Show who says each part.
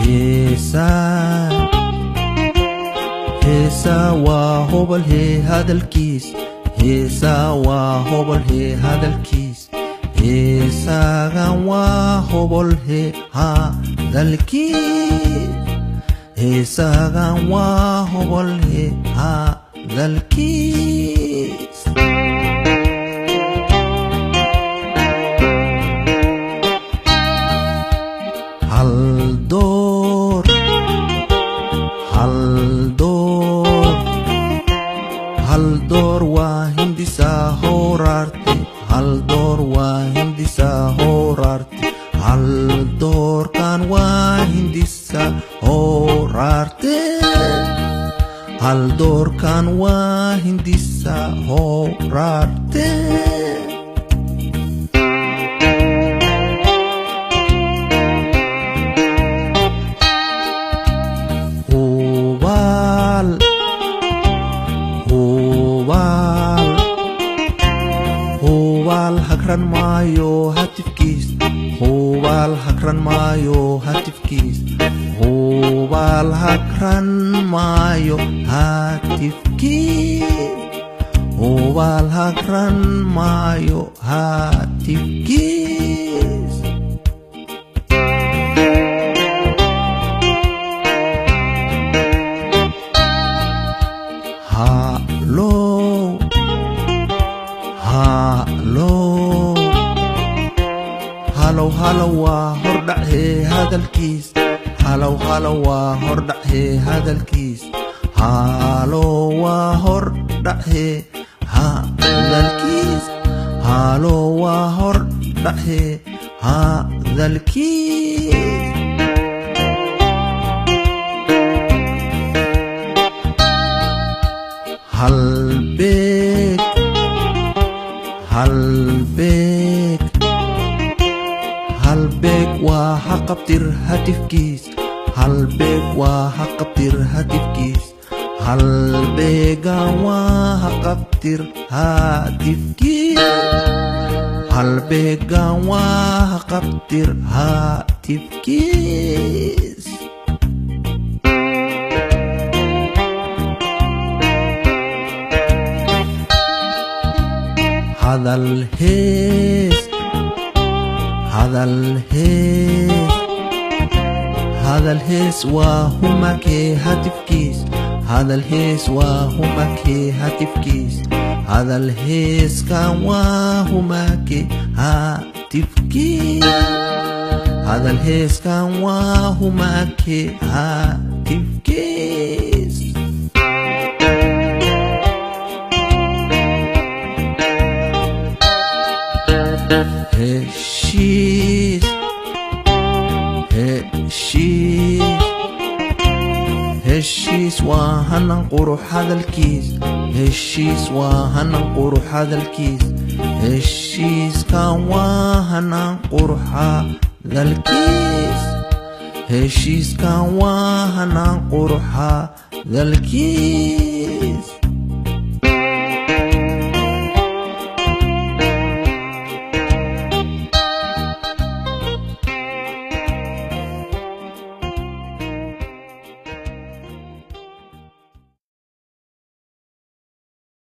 Speaker 1: Heesaa heesaa waa hobol hee hadalkiis. Heesaa waa hobol hee hadalkiis. Heesaagan waa hobol hee hadalkiis. Heesaagan waa hobol hee hadalkiis. Hal door, hal door, hal door waa hindisaa horaarte. Hal door waa hindisaa horaarte. Hal doorkan waa hindisaa horaarte. Hal doorkan waa hindisaa horaarte. Hubaal, hubaal, hubaal hagran maayo hatifkiis. Hubaal hagran maayo hatifkiis. Hubaal hagran maayo hatifkiis. Hubaal hagran maayo hatifkiis. Halow, halow, halow, halow waa hordhacee hadalkiis. Halow, halow waa hordhacee hadalkiis. Halow waa hordhacee hadalkiis. Halow waa hordhacee hadalkiis. Halbeeg, halbeeg, halbeeg waa haqabtir hatifkiis. Halbeeg waa haqabtir hatifkiis. Halbeegan waa haqabtir hatifkiis. Halbeegan waa haqabtir hatifkiis. Hadal hees, hadal hees, hadal hees waa humakee hatifkiis. Hadal hees waa humakee hatifkiis. Hadal heeskan waa humakee hatifkiis. Hadal heeskan waa humakee hatifkiis. Heshiis, heshiis, heshiis waa hanan qurux hadalkiis. Heshiis waa hanan qurux hadalkiis. Heshiiskan waa hanan qurux hadalkiis. Heshiiskan waa hanan qurux hadalkiis.